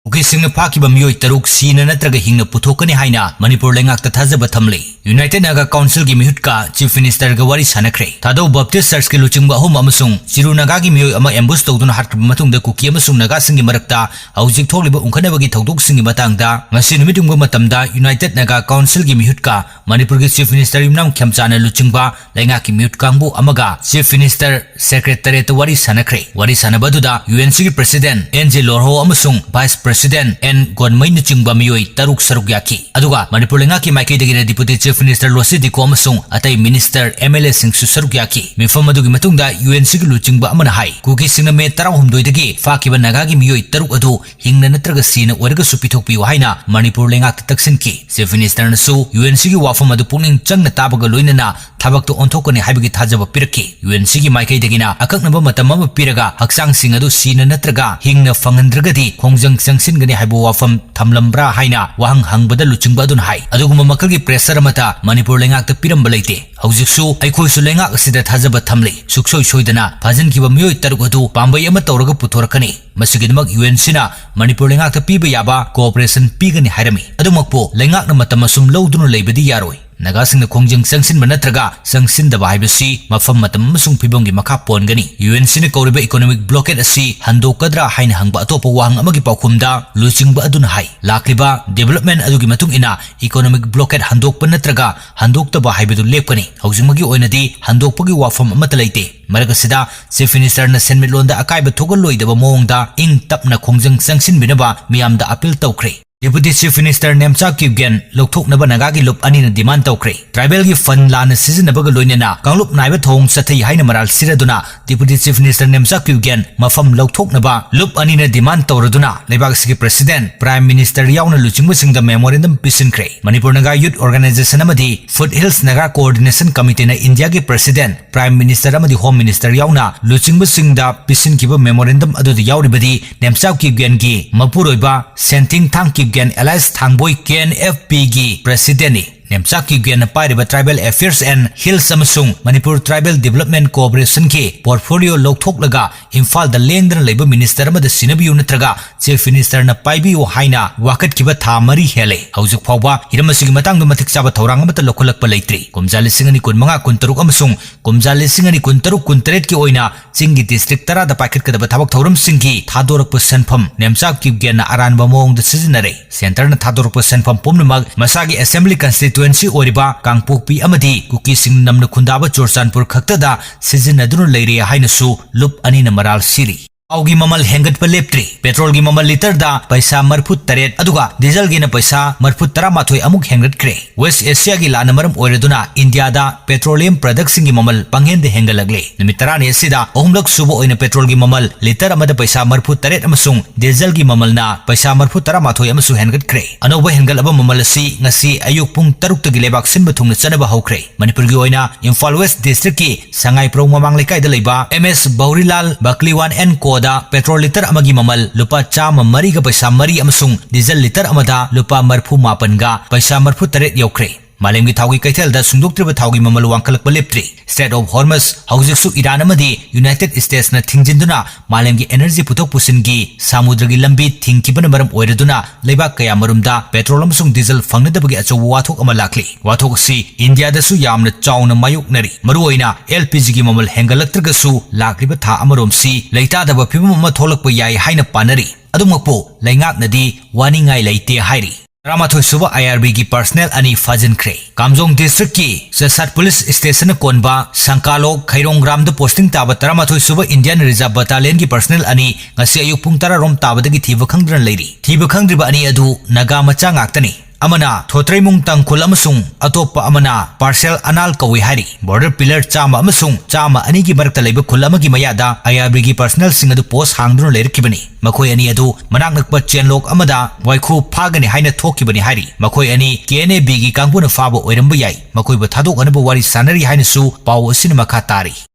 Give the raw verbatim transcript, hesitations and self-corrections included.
ꯀꯨꯀꯤꯁꯤꯡꯅ ꯐꯥꯈꯤꯕ ꯃꯤꯑꯣꯏ ꯇꯔꯨꯛ ꯁꯤꯅ ꯅꯠꯇ꯭ꯔꯒ ꯍꯤꯡꯅ ꯄꯨꯊꯣꯛꯀꯅꯤ ꯍꯥꯏꯅ ꯃꯅꯤꯄꯨꯔ ꯂꯩꯉꯥꯛꯇ ꯊꯥꯖꯕ ꯊꯝꯂꯤ꯫ United Naga Councilꯒꯤ ꯃꯤꯍꯨꯠꯀ Chief Ministerꯒ ꯋꯥꯔꯤ ꯁꯥꯟꯅꯈ꯭ꯔꯦ꯫ ꯊꯥꯗꯧ Baptist Churchꯀꯤ ꯂꯨꯆꯤꯡꯕ ꯑꯍꯨꯝ ꯑꯃꯁꯨꯡ ꯆꯤꯔꯨ ꯅꯥꯒꯥꯒꯤ ꯃꯤꯑꯣꯏ ꯑꯃ ambush ꯇꯧꯗꯨꯅ ꯍꯥꯠꯈ꯭ꯔꯕ ꯃꯇꯨꯡꯗ ꯀꯨꯀꯤ ꯑꯃꯁꯨꯡ ꯅꯥꯒꯥꯁꯤꯡꯒꯤ ꯃꯔꯛꯇ ꯍꯧꯖꯤꯛ ꯊꯣꯛꯂꯤꯕ ꯎꯪꯈꯠꯅꯕꯒꯤ ꯊꯧꯗꯣꯛꯁꯤꯡꯒꯤ ꯃꯇꯥꯡꯗ ꯉꯁꯤ ꯅꯨꯃꯤꯠ ꯌꯨꯡꯕ ꯃꯇꯝꯗ United Naga Councilꯒꯤ ꯃꯤꯍꯨꯠꯀ ꯃꯅꯤꯄꯨꯔꯒꯤ Chief Minister ꯌꯨꯝꯅꯥꯝ ꯈꯦꯝꯆꯥꯅ ꯂꯨꯆꯤꯡꯕ ꯂꯩꯉꯥꯛꯀꯤ ꯃꯤꯍꯨꯠ ꯀꯥꯡꯕꯨ ꯑꯃꯒ Chief Minister Secretariatꯇ ꯋꯥꯔꯤ ꯁꯥꯟꯅꯈ꯭ꯔꯦ꯫ ꯋꯥꯔꯤ ꯁꯥꯟꯅꯕ ꯑꯗꯨꯗ UNCꯒꯤ President ꯑꯦꯟ ꯖꯦ ꯂꯣꯔꯍꯣ ꯑꯃꯁꯨꯡ Vice President ꯑꯦꯟ ꯒꯣꯟꯃꯩꯅꯆꯤꯡꯕ ꯃꯤꯑꯣꯏ ꯇꯔꯨꯛ ꯁꯔꯨꯛ ꯌꯥꯈꯤ꯫ ꯑꯗꯨꯒ ꯃꯅꯤꯄꯨꯔ ꯂꯩꯉꯥꯛꯀꯤ ꯃꯥꯏꯀꯩꯗꯒꯤꯅ Deputy Chief Minister ꯂꯣꯁꯤ ꯗꯤꯀꯣ ꯑꯃꯁꯨꯡ ꯑꯇꯩ Minister, MLAꯁꯤꯡꯁꯨ ꯁꯔꯨꯛ ꯌꯥꯈꯤ꯫ ꯃꯤꯐꯝ ꯑꯗꯨꯒꯤ ꯃꯇꯨꯡꯗ UNCꯒꯤ ꯂꯨꯆꯤꯡꯕ ꯑꯃꯅ ꯍꯥꯏ, ꯀꯨꯀꯤꯁꯤꯡꯅ ꯃꯦ ꯇꯔꯥꯍꯨꯝꯗꯣꯏꯗꯒꯤ ꯐꯥꯈꯤꯕ ꯅꯥꯒꯥꯒꯤ ꯃꯤꯑꯣꯏ ꯇꯔꯨꯛ ꯑꯗꯨ ꯍꯤꯡꯅ ꯅꯠꯇ꯭ꯔꯒ ꯁꯤꯅ ꯑꯣꯏꯔꯒꯁꯨ ꯄꯤꯊꯣꯛꯄꯤꯌꯨ ꯍꯥꯏꯅ ꯃꯅꯤꯄꯨꯔ ꯂꯩꯉꯥꯛꯇ ꯇꯛꯁꯤꯟꯈꯤ꯫ Chief Ministerꯅꯁꯨ UNCꯒꯤ ꯋꯥꯐꯝ ꯑꯗꯨ ꯄꯨꯛꯅꯤꯡ ꯆꯪꯅ ꯇꯥꯕꯒ ꯂꯣꯏꯅꯅ ꯊꯕꯛꯇ ꯑꯣꯟꯊꯣꯛꯀꯅꯤ ꯍꯥꯏꯕꯒꯤ ꯊꯥꯖꯕ ꯄꯤꯔꯛꯈꯤ꯫ UNCꯒꯤ ꯃꯥꯏꯀꯩꯗꯒꯤꯅ ꯑꯀꯛꯅꯕ ꯃꯇꯝ ꯑꯃ ꯄꯤꯔꯒ ꯍꯛꯆꯥꯡꯁꯤꯡ ꯑꯗꯨ ꯁꯤꯅ ꯅꯠꯇ꯭ꯔꯒ ꯍꯤꯡꯅ ꯐꯪꯍꯟꯗ꯭ꯔꯒꯗꯤ ꯈꯣꯡꯖꯪ ꯆꯪꯁꯤꯟꯒꯅꯤ ꯍꯥꯏꯕ ꯋꯥꯐꯝ ꯊꯝꯂꯝꯕ꯭ꯔꯥ ꯍꯥꯏꯅ ꯋꯥꯍꯪ ꯍꯪꯕꯗ ꯂꯨꯆꯤꯡꯕ ꯑꯗꯨꯅ ꯍꯥꯏ, ꯑꯗꯨꯒꯨꯝꯕ ꯃꯈꯜꯒꯤ pressure ꯑꯃꯠꯇ ꯃꯅꯤꯄꯨꯔ ꯂꯩꯉꯥꯛꯇ ꯄꯤꯔꯝꯕ ꯂꯩꯇꯦ꯫ ꯍꯧꯖꯤꯛꯁꯨ ꯑꯩꯈꯣꯏꯁꯨ ꯂꯩꯉꯥꯛ ꯑꯁꯤꯗ ꯊꯥꯖꯕ ꯊꯝꯂꯤ꯫ ꯁꯨꯛꯁꯣꯏ ꯁꯣꯏꯗꯅ ꯐꯥꯖꯤꯟꯈꯤꯕ ꯃꯤꯑꯣꯏ ꯇꯔꯨꯛ ꯑꯗꯨ ꯄꯥꯝꯕꯩ ꯑꯃ ꯇꯧꯔꯒ ꯄꯨꯊꯣꯔꯛꯀꯅꯤ꯫ ꯃꯁꯤꯒꯤꯗꯃꯛ UNCꯅ ꯃꯅꯤꯄꯨꯔ ꯂꯩꯉꯥꯛꯇ ꯄꯤꯕ ꯌꯥꯕ cooperation ꯄꯤꯒꯅꯤ ꯍꯥꯏꯔꯝꯃꯤ꯫ ꯑꯗꯨꯃꯛꯄꯨ ꯂꯩꯉꯥꯛꯅ ꯃꯇꯝ ꯑꯁꯨꯝ ꯂꯧꯗꯨꯅ ꯂꯩꯕꯗꯤ ꯌꯥꯔꯣꯏ꯫ ꯅꯥꯒꯥꯁꯤꯡꯅ ꯈꯣꯡꯖꯪ ꯆꯪꯁꯤꯟꯕ ꯅꯠꯇ꯭ꯔꯒ ꯆꯪꯁꯤꯟꯗꯕ ꯍꯥꯏꯕꯁꯤ ꯃꯐꯝ, ꯃꯇꯝ ꯑꯃꯁꯨꯡ ꯐꯤꯚꯝꯒꯤ ꯃꯈꯥ ꯄꯣꯟꯒꯅꯤ꯫ UNCꯅ ꯀꯧꯔꯤꯕ economic blockade ꯑꯁꯤ ꯍꯟꯗꯣꯛꯀꯗ꯭ꯔꯥ ꯍꯥꯏꯅ ꯍꯪꯕ ꯑꯇꯣꯞꯄ ꯋꯥꯍꯪ ꯑꯃꯒꯤ ꯄꯥꯎꯈꯨꯝꯗ ꯂꯨꯆꯤꯡꯕ ꯑꯗꯨꯅ ꯍꯥꯏ, ꯂꯥꯛꯂꯤꯕ development ꯑꯗꯨꯒꯤ ꯃꯇꯨꯡ ꯏꯟꯅ economic blockade ꯍꯟꯗꯣꯛꯄ ꯅꯠꯇ꯭ꯔꯒ ꯍꯟꯗꯣꯛꯇꯕ ꯍꯥꯏꯕꯗꯨ ꯂꯦꯞꯀꯅꯤ꯫ ꯍꯧꯖꯤꯛꯃꯛꯀꯤ ꯑꯣꯏꯅꯗꯤ ꯍꯟꯗꯣꯛꯄꯒꯤ ꯋꯥꯐꯝ ꯑꯃꯠꯇ ꯂꯩꯇꯦ꯫ ꯃꯔꯛ ꯑꯁꯤꯗ Chief Ministerꯅ ꯁꯦꯟꯃꯤꯠꯂꯣꯟꯗ ꯑꯀꯥꯏꯕ ꯊꯣꯛꯍꯜꯂꯣꯏꯗꯕ ꯃꯑꯣꯡꯗ ꯏꯪ ꯇꯞꯅ ꯈꯣꯡꯖꯪ ꯆꯪꯁꯤꯟꯕꯤꯅꯕ ꯃꯤꯌꯥꯝꯗ appeal ꯇꯧꯈ꯭ꯔꯦ꯫ Deputy Chief Minister Nemcha Kipgen ꯂꯧꯊꯣꯛꯅꯕ ꯅꯥꯒꯥꯒꯤ ꯂꯨꯞ ꯑꯅꯤꯅ demand ꯇꯧꯈ꯭ꯔꯦ꯫ Tribalꯒꯤ fund ꯂꯥꯟꯅ ꯁꯤꯖꯤꯟꯅꯕꯒ ꯂꯣꯏꯅꯅ ꯀꯥꯡꯂꯨꯞ ꯅꯥꯏꯕ ꯊꯧꯑꯣꯡ ꯆꯠꯊꯩ ꯍꯥꯏꯅ ꯃꯔꯥꯜ ꯁꯤꯔꯗꯨꯅ Deputy Chief Minister Nemcha Kipgen ꯃꯐꯝ ꯂꯧꯊꯣꯛꯅꯕ ꯂꯨꯞ ꯑꯅꯤꯅ demand ꯇꯧꯔꯗꯨꯅ ꯂꯩꯕꯥꯛ ꯑꯁꯤꯒꯤ President, Prime Minister ꯌꯥꯎꯅ ꯂꯨꯆꯤꯡꯕꯁꯤꯡꯗ memorandum ꯄꯤꯁꯤꯟꯈ꯭ꯔꯦ꯫ Manipur Naga Youth Organisation ꯑꯃꯗꯤ Foothills Naga Coordination Committeeꯅ ꯏꯟꯗꯤꯌꯥꯒꯤ President, Prime Minister ꯑꯃꯗꯤ Home Minister ꯌꯥꯎꯅ ꯂꯨꯆꯤꯡꯕꯁꯤꯡꯗ ꯄꯤꯁꯤꯟꯈꯤꯕ memorandum ꯑꯗꯨꯗ ꯌꯥꯎꯔꯤꯕꯗꯤ ꯅꯦꯝꯆꯥ ꯀꯤꯞꯒꯦꯟꯒꯤ ꯃꯄꯨꯔꯣꯏꯕ ꯁꯦꯟꯊꯤꯡ ꯊꯥꯡ ꯀꯤꯞꯒꯦꯟ alias ꯊꯥꯡꯕꯣꯏ KNFPꯒꯤ Presidentꯅꯤ꯫ ꯅꯦꯝꯆꯥꯛ ꯀ꯭ꯌꯨꯒꯦꯟꯅ ꯄꯥꯏꯔꯤꯕ Tribal Affairs and Hills ꯑꯃꯁꯨꯡ Manipur Tribal Development Corporationꯒꯤ portfolio ꯂꯧꯊꯣꯛꯂꯒ ꯏꯝꯐꯥꯜꯗ ꯂꯦꯡꯗꯅ ꯂꯩꯕ minister ꯑꯃꯗ ꯁꯤꯟꯅꯕꯤꯌꯨ ꯅꯠꯇ꯭ꯔꯒ Chief Ministerꯅ ꯄꯥꯏꯕꯤꯌꯨ ꯍꯥꯏꯅ ꯋꯥꯀꯠꯈꯤꯕ ꯊꯥ ꯃꯔꯤ ꯍꯦꯜꯂꯦ꯫ ꯍꯧꯖꯤꯛ ꯐꯥꯎꯕ ꯍꯤꯔꯝ ꯑꯁꯤꯒꯤ ꯃꯇꯥꯡꯗ ꯃꯇꯤꯛ ꯆꯥꯕ ꯊꯧꯔꯥꯡ ꯑꯃꯠꯇ ꯂꯧꯈꯠꯂꯛꯄ ꯂꯩꯇ꯭ꯔꯤ꯫ ꯀꯨꯝꯖꯥ ꯂꯤꯁꯤꯡ ꯑꯅꯤ ꯀꯨꯟꯃꯉꯥ ꯀꯨꯟꯇꯔꯨꯛ ꯑꯃꯁꯨꯡ ꯀꯨꯝꯖꯥ ꯂꯤꯁꯤꯡ ꯑꯅꯤ ꯀꯨꯟꯇꯔꯨꯛ ꯀꯨꯟꯇꯔꯦꯠꯀꯤ ꯑꯣꯏꯅ ꯆꯤꯡꯒꯤ district ꯇꯔꯥꯗ ꯄꯥꯏꯈꯠꯀꯗꯕ ꯊꯕꯛ ꯊꯧꯔꯝꯁꯤꯡꯒꯤ ꯊꯥꯗꯣꯔꯛꯄ ꯁꯦꯟꯐꯝ ꯅꯦꯝꯆꯥꯛ ꯀ꯭ꯌꯨꯒꯦꯟꯅ ꯑꯔꯥꯟꯕ ꯃꯑꯣꯡꯗ ꯁꯤꯖꯤꯟꯅꯔꯦ꯫ Centreꯅ ꯊꯥꯗꯣꯔꯛꯄ ꯁꯦꯟꯐꯝ ꯄꯨꯝꯅꯃꯛ ꯃꯁꯥꯒꯤ assembly constituency ꯑꯣꯏꯔꯤꯕ ꯀꯥꯡꯄꯣꯛꯄꯤ ꯑꯃꯗꯤ ꯀꯨꯀꯤꯁꯤꯡꯅ ꯅꯝꯅ ꯈꯨꯟꯗꯥꯕ ꯆꯨꯔꯆꯥꯟꯄꯨꯔ ꯈꯛꯇꯗ ꯁꯤꯖꯤꯟꯅꯗꯨꯅ ꯂꯩꯔꯦ ꯍꯥꯏꯅꯁꯨ ꯂꯨꯞ ꯑꯅꯤꯅ ꯃꯔꯥꯜ ꯁꯤꯔꯤ꯫ ꯊꯥꯎꯒꯤ ꯃꯃꯜ ꯍꯦꯟꯒꯠꯄ ꯂꯦꯞꯇ꯭ꯔꯤ꯫ Petrolꯒꯤ ꯃꯃꯜ ꯂꯤꯇꯔꯗ ꯄꯩꯁꯥ ꯃꯔꯤꯐꯨ ꯇꯔꯦꯠ ꯑꯗꯨꯒ dieselꯒꯤꯅ ꯄꯩꯁꯥ ꯃꯔꯤꯐꯨ ꯇꯔꯥ ꯃꯥꯊꯣꯏ ꯑꯃꯨꯛ ꯍꯦꯟꯒꯠꯈ꯭ꯔꯦ꯫ West Asiaꯒꯤ ꯂꯥꯟꯅ ꯃꯔꯝ ꯑꯣꯏꯔꯗꯨꯅ ꯏꯟꯗꯤꯌꯥꯗ petroleum productꯁꯤꯡꯒꯤ ꯃꯃꯜ ꯄꯪꯍꯦꯟꯗ ꯍꯦꯟꯒꯠꯂꯛꯂꯦ꯫ ꯅꯨꯃꯤꯠ ꯇꯔꯥꯅꯤ ꯑꯁꯤꯗ ꯑꯍꯨꯝꯂꯛ ꯁꯨꯕ ꯑꯣꯏꯅ petrolꯒꯤ ꯃꯃꯜ ꯂꯤꯇꯔ ꯑꯃꯗ ꯄꯩꯁꯥ ꯃꯔꯤꯐꯨ ꯇꯔꯦꯠ ꯑꯃꯁꯨꯡ dieselꯒꯤ ꯃꯃꯜꯅ ꯄꯩꯁꯥ ꯃꯔꯤꯐꯨ ꯇꯔꯥ ꯃꯥꯊꯣꯏ ꯑꯃꯁꯨ ꯍꯦꯟꯒꯠꯈ꯭ꯔꯦ꯫ ꯑꯅꯧꯕ ꯍꯦꯟꯒꯠꯂꯕ ꯃꯃꯜ ꯑꯁꯤ ꯉꯁꯤ ꯑꯌꯨꯛ ꯄꯨꯡ ꯇꯔꯨꯛꯇꯒꯤ ꯂꯩꯕꯥꯛ ꯁꯤꯟꯕ ꯊꯨꯡꯅ ꯆꯠꯅꯕ ꯍꯧꯈ꯭ꯔꯦ꯫ ꯃꯅꯤꯄꯨꯔꯒꯤ ꯑꯣꯏꯅ ꯏꯝꯐꯥꯜ West districtꯀꯤ ꯁꯉꯥꯏꯄ꯭ꯔꯧ ꯃꯃꯥꯡ ꯂꯩꯀꯥꯏꯗ ꯂꯩꯕ M S Bhaurilalal Bakliwan and Co.ꯗ petrol litre ꯑꯃꯒꯤ ꯃꯃꯜ ꯂꯨꯄꯥ ꯆꯥꯝꯃ ꯃꯔꯤꯒ ꯄꯩꯁꯥ ꯃꯔꯤ ꯑꯃꯁꯨꯡ diesel ꯂꯤꯇꯔ ꯑꯃꯗ ꯂꯨꯄꯥ ꯃꯔꯤꯐꯨ ꯃꯥꯄꯟꯒ ꯄꯩꯁꯥ ꯃꯔꯤꯐꯨ ꯇꯔꯦꯠ ꯌꯧꯈ꯭ꯔꯦ꯫ ꯃꯥꯂꯦꯝꯒꯤ ꯊꯥꯎꯒꯤ ꯀꯩꯊꯦꯜꯗ ꯁꯨꯡꯗꯣꯛꯇ꯭ꯔꯤꯕ ꯊꯥꯎꯒꯤ ꯃꯃꯜ ꯋꯥꯡꯈꯠꯂꯛꯄ ꯂꯦꯞꯇ꯭ꯔꯤ꯫ Strait of Hormuz, ꯍꯧꯖꯤꯛꯁꯨ ꯏꯔꯥꯟ ꯑꯃꯗꯤ ꯌꯨꯅꯥꯏꯇꯦꯗ ꯁ꯭ꯇꯦꯠꯁꯅ ꯊꯤꯡꯖꯤꯟꯗꯨꯅ ꯃꯥꯂꯦꯝꯒꯤ energy ꯄꯨꯊꯣꯛ ꯄꯨꯁꯤꯟꯒꯤ ꯁꯃꯨꯗ꯭ꯔꯒꯤ ꯂꯝꯕꯤ ꯊꯤꯡꯈꯤꯕꯅ ꯃꯔꯝ ꯑꯣꯏꯔꯗꯨꯅ ꯂꯩꯕꯥꯛ ꯀꯌꯥꯃꯔꯨꯝꯗ petrol ꯑꯃꯁꯨꯡ diesel ꯐꯪꯅꯗꯕꯒꯤ ꯑꯆꯧꯕ ꯋꯥꯊꯣꯛ ꯑꯃ ꯂꯥꯛꯂꯤ꯫ ꯋꯥꯊꯣꯛ ꯑꯁꯤ ꯏꯟꯗꯤꯌꯥꯗꯁꯨ ꯌꯥꯝꯅ ꯆꯥꯎꯅ ꯃꯥꯌꯣꯛꯅꯔꯤ꯫ ꯃꯔꯨꯑꯣꯏꯅ L P Gꯒꯤ ꯃꯃꯜ ꯍꯦꯟꯒꯠꯂꯛꯇ꯭ꯔꯒꯁꯨ ꯂꯥꯛꯂꯤꯕ ꯊꯥ ꯑꯃꯔꯣꯝꯁꯤ ꯂꯩꯇꯥꯗꯕ ꯐꯤꯕꯝ ꯑꯃ ꯊꯣꯛꯂꯛꯄ ꯌꯥꯏ ꯍꯥꯏꯅ ꯄꯥꯅꯔꯤ꯫ ꯑꯗꯨꯃꯛꯄꯨ ꯂꯩꯉꯥꯛꯅꯗꯤ ꯋꯥꯅꯤꯡꯉꯥꯏ ꯂꯩꯇꯦ ꯍꯥꯏꯔꯤ꯫ ꯇꯔꯥꯃꯥꯊꯣꯏ ꯁꯨꯕ I R Bꯒꯤ personnel ꯑꯅꯤ ꯐꯥꯖꯤꯟꯈ꯭ꯔꯦ꯫ ꯀꯥꯝꯖꯣꯡ districtꯀꯤ ꯆꯁꯥꯠ police stationꯅ ꯀꯣꯟꯕ ꯁꯪꯀꯥꯂꯣꯛ ꯈꯩꯔꯣꯡꯒ꯭ꯔꯥꯝꯗ posting ꯇꯥꯕ ꯇꯔꯥꯃꯥꯊꯣꯏ ꯁꯨꯕ Indian Reserve Battalionꯒꯤ personnel ꯑꯅꯤ ꯉꯁꯤ ꯑꯌꯨꯛ ꯄꯨꯡ ꯇꯔꯥ ꯔꯣꯝ ꯇꯥꯕꯗꯒꯤ ꯊꯤꯕ ꯈꯪꯗꯅ ꯂꯩꯔꯤ꯫ ꯊꯤꯕ ꯈꯪꯗ꯭ꯔꯤꯕ ꯑꯅꯤ ꯑꯗꯨ ꯅꯥꯒꯥ ꯃꯆꯥ ꯉꯥꯛꯇꯅꯤ꯫ ꯑꯃꯅ ꯊꯣꯇ꯭ꯔꯩꯃꯨꯡ ꯇꯥꯡꯈꯨꯜ ꯑꯃꯁꯨꯡ ꯑꯇꯣꯞꯄ ꯑꯃꯅ ꯄꯥꯔꯁꯦꯜ ꯑꯅꯥꯜ ꯀꯧꯏ ꯍꯥꯏꯔꯤ꯫ Border pillar ꯆꯥꯝꯃ ꯑꯃꯁꯨꯡ ꯆꯥꯝꯃ ꯑꯅꯤꯒꯤ ꯃꯔꯛꯇ ꯂꯩꯕ ꯈꯨꯜ ꯑꯃꯒꯤ ꯃꯌꯥꯗ I R Bꯒꯤ personnelꯁꯤꯡ ꯑꯗꯨ post ꯍꯥꯡꯗꯨꯅ ꯂꯩꯔꯛꯈꯤꯕꯅꯤ꯫ ꯃꯈꯣꯏ ꯑꯅꯤ ꯑꯗꯨ ꯃꯅꯥꯛ ꯅꯛꯄ ꯆꯦꯟꯂꯣꯛ ꯑꯃꯗ ꯋꯥꯏꯈꯨ ꯐꯥꯒꯅꯤ ꯍꯥꯏꯅ ꯊꯣꯛꯈꯤꯕꯅꯤ ꯍꯥꯏꯔꯤ꯫ ꯃꯈꯣꯏ ꯑꯅꯤ K N A Bꯒꯤ ꯀꯥꯡꯕꯨꯅ ꯐꯥꯕ ꯑꯣꯏꯔꯝꯕ ꯌꯥꯏ꯫ ꯃꯈꯣꯏꯕꯨ ꯊꯥꯗꯣꯛꯅꯅꯕ ꯋꯥꯔꯤ ꯁꯥꯟꯅꯔꯤ ꯍꯥꯏꯅꯁꯨ ꯄꯥꯎ ꯑꯁꯤꯅ ꯃꯈꯥ ꯇꯥꯔꯤ꯫